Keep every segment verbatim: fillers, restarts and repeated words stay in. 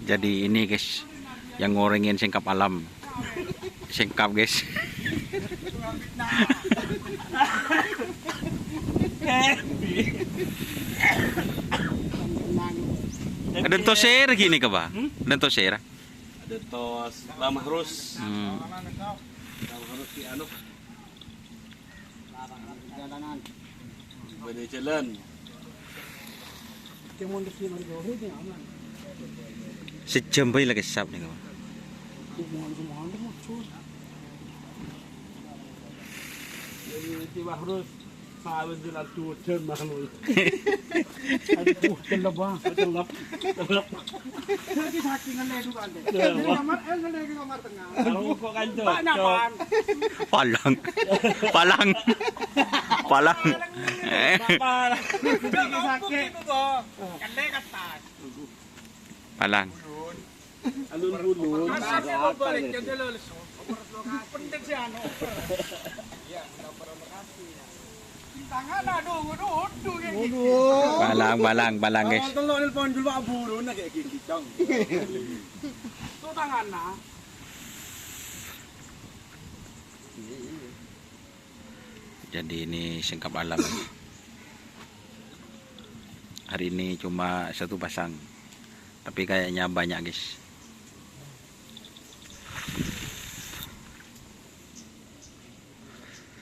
Jadi ini, guys, yang ngorengin sèngkap alam. Sèngkap, guys. Ada tosera gini ke, Pak? Hmm? Ada tosera. Ada tos Bang Mahrus. Hmm. Bang Mahrus di anu. Bâdâ jhâlân. Sejam bhâi la kèsap nèko. Di Mahrus, sawen jhâlân dudhân, Bang. Aduh, cellep, Bang. Cellep. Cellep. Lagi saking ngene itu kan, Dek. Iya, jadi Bang. Kamar, eh, ngene ke kamar tengah. Kalau kok kan Pak, cocok. Nyaman. Palang. Palang. Palang. Palang. Sakit. Kene ketat. Palang. Alun-alun. Masa dia mau balik, dia udah lulus. Pendek sih, anu. Iya, kita operasi. Tangan, aduh, aduh, aduh, kayak gitu. Waduh. Palang, palang, palang, guys. Kalau telok nelpon dulu, Pak Buru, nah, kayak gini, Cong. Tuh tangan, nah. Jadi ini sèngkap alam. Hari ini cuma satu pasang, tapi kayaknya banyak, guys.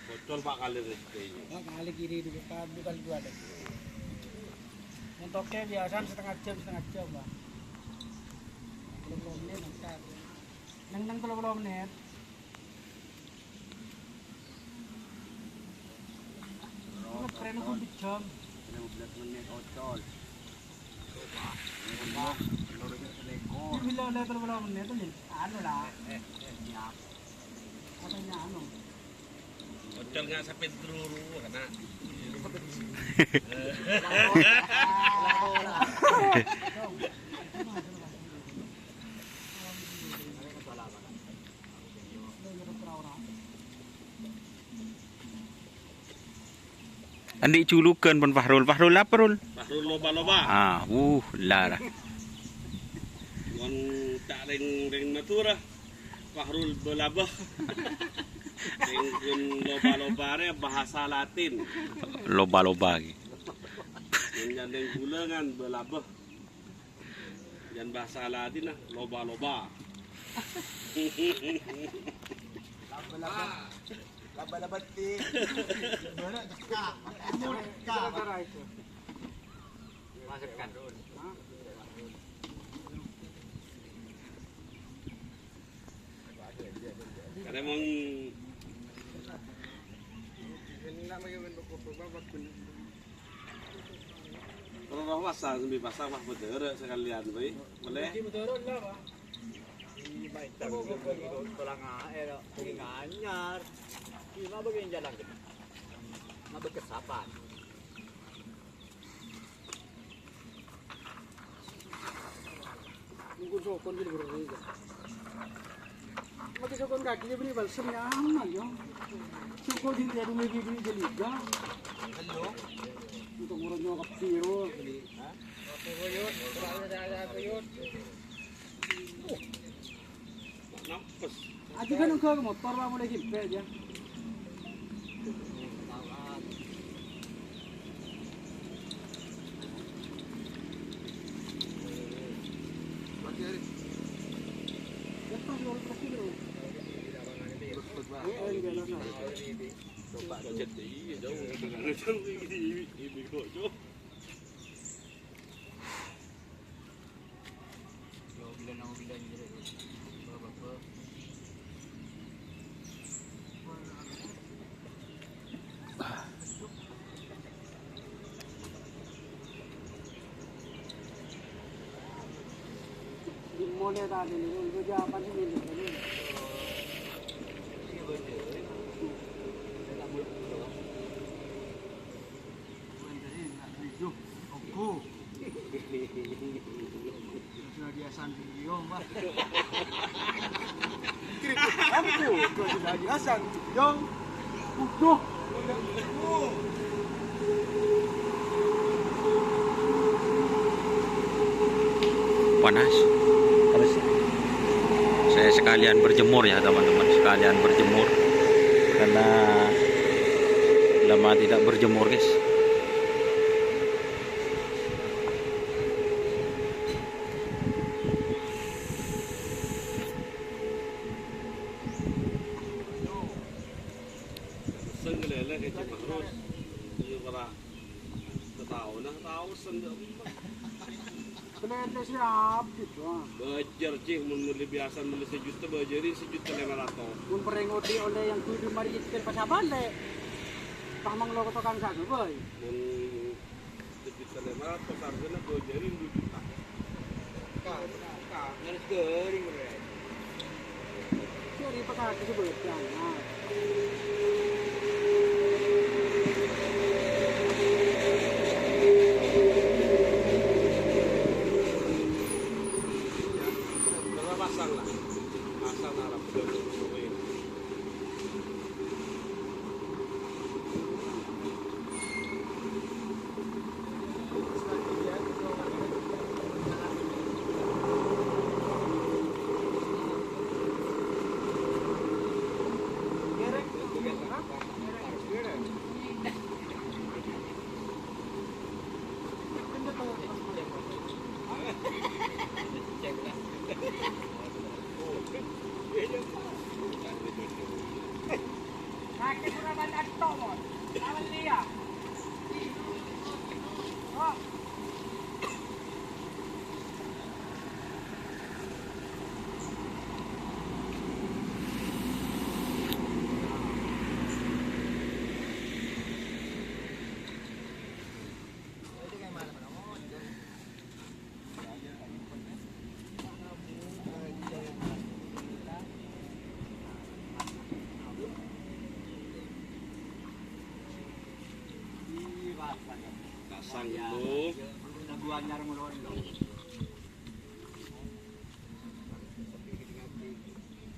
Bocor, Pak, kali rezeki. Pak, kali kiri dulu, Pak, bukan dua deh. Mentoknya biasa setengah jam, setengah jam, Pak. Telung puluh menit, bentar. Neng, neng telung puluh menit. Keren aku di jam. Lima belas menit, ocol. Coba. Coba. Telur itu selekor. Ini bila oleh telung puluh menit tuh, nih. Anu lah. Eh, eh, eh, siap. Katanya anu. Ocol nggak sampai teruru, karena Andi' julukan pon Fahrul. Fahrul apa, Rul? Fahrul Loba-loba. Ah, wuh, lara. Mon ca'na rèng, rèng Madhurâ, Fahrul Balaba. Rèng pon loba-loba rè bahasa Latin. Loba-loba, ghi. Mon ca'na rèng Bulângan, Balaba. Yan bahasa Latin, nah, loba-loba. Laba-laba. Laba-laba ti. Mana cekak? Cekak. Masukkan. Karena emang ini namanya main buku apa, Bang? Terus roh pasang, sambil pasang, wah, Madhurâ sekalian, Boy. Boleh? Di Madhurâ lah, Pak. Ini main tahu, tulang air, ini nganyar. Ini apa yang jalan? Nggak berkesapan. Mungkin sokon gitu, bro, gitu. Pakai sokon kaki dia beli balsem nyaman, yo. Sokon di dia dulu di, di, di liga. Halo. Untuk ngurus nyokap biru. Hah? Oke, Buyut. Selalu saya, saya, Buyut. Aja kan engko' motor, Pak, mulai gimpe aja. Coba chat, iya, jauh. Ini kok, jauh. Ogo. Sudah biasa video, Mbak. Keripik kampung, sudah biasa video. Udah. Panas. Terus saya sekalian berjemur ya, teman-teman, sekalian berjemur karena lama tidak berjemur, guys. Sengkelele ke Cimangros. Iya, para. Setaun, nah, taun sendok. Kelele siap gitu, ah. Bâjâr, Cing, mon mellè biyasa mellè sajuta, bâjâri sajuta lèma ratos. Mon pereng odi' olle yang kudu mari ikhtiar pas abâli'. Pas manglo ka tokang sadu, boy. Mon sajuta lèma ratos, artèna bâjâri dua juta. Ka, ka, harus gering, Bre. Jadi pakai sebutan. Nah. Coba pasang lah. Pasang arah. Pasang dulu. Lagu anyar mulu.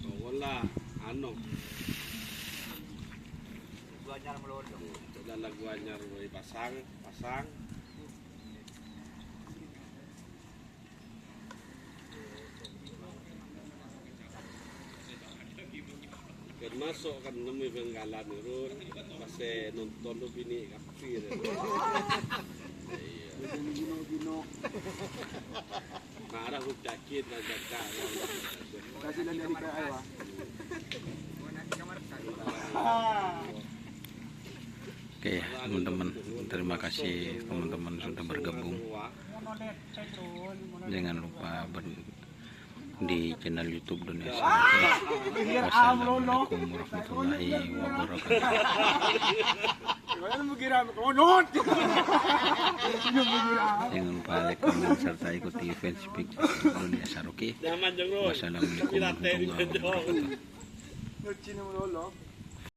Mawon lah, anu. Lagu anyar mulu. Coba lagu anyar mulu, pasang, pasang. Kan masuk kan nemu Bengkalan, Run. Pas saya nonton tuh bini kafir. Iya. Marah, hu, sakit, lah, jaga. Kasih dan dari P A, ya, Pak. Oke, teman-teman, terima kasih teman-teman sudah bergabung. Jangan lupa ber-, di channel YouTube Doni Asar. Wassalamualaikum warahmatullahi wabarakatuh. Jangan lupa like, komen, serta ikuti fanspage Doni Asar, oke? Wassalamualaikum warahmatullahi wabarakatuh.